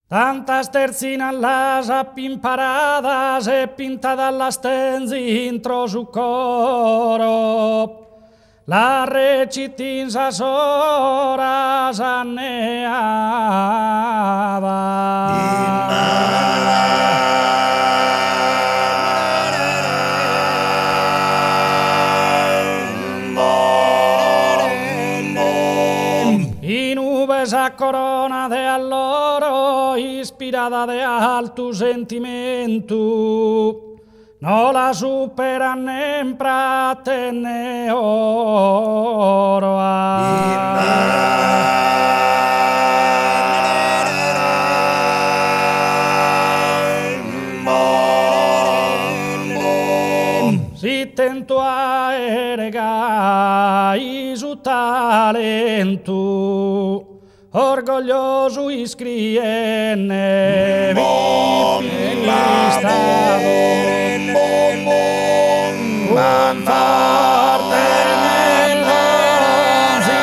Tantas terzinas las ap'imparadas e pintadas las tenz'intro su coro, las recit'in sas oras anneadas. Inube sa corona de alloro ispirada de altu sentimentu no la superat nen prata e ne oro. Si tentu aere gai su talentu Orgogliosu iscriende fip'istadu cun forte mellonzi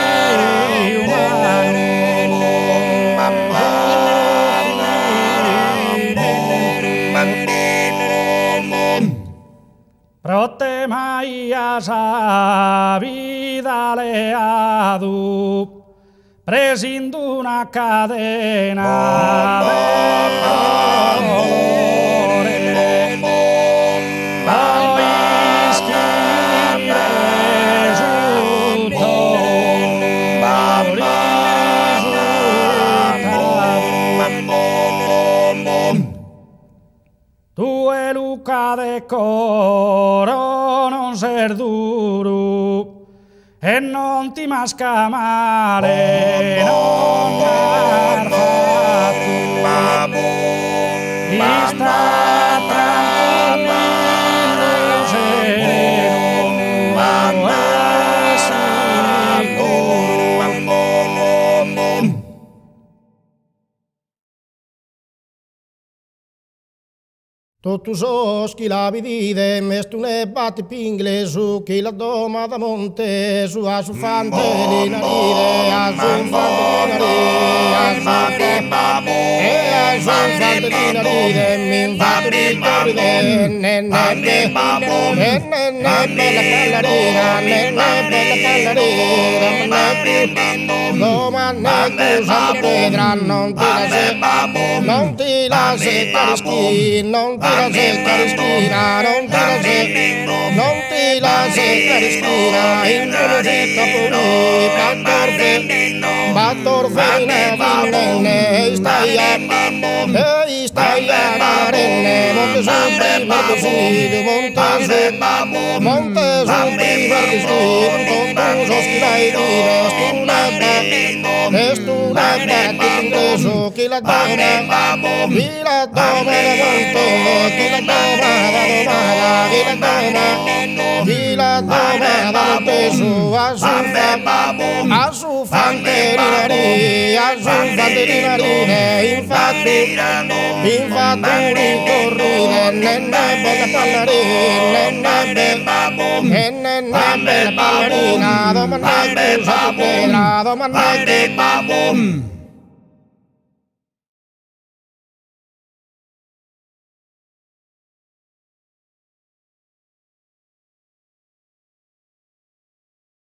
umanu Pro te m'aia sa vida leadu Pres'in d'una cadena de dolore Po ischire su tou risultadu Tue Luca de coro non ses duru e non timas ca male non nd'as fatu Ista trancuillu serenu e sicuru. Totu sos chi la bididen est une bat pinglesu chi la domat montesu a su fante li naride a su fante li naride a su e a su fante li naride m'infattu li corride ne ne ne ne ne ne bella ballarina ne ne bella ballarina Domande cussa pedra non ti la se non ti la seccare ischina non ti la seccare ischina non ti la se non ti la seccare ischina in unu zitto puri battor fe battor feina finnenne e istaia e istaia narenne monte su primer bessidu monte su monte su primer bessidu totu sos chi la 'idides est una bat inglesu chi la doma chi la doma da monte chi la doma da domada chi la doma chi la doma da montesu a su a su fante li nari a su fante li naride infatu infatu li corride nenne bella ballarina nenne nenne bella ballarina domandai cussa pedra domandai.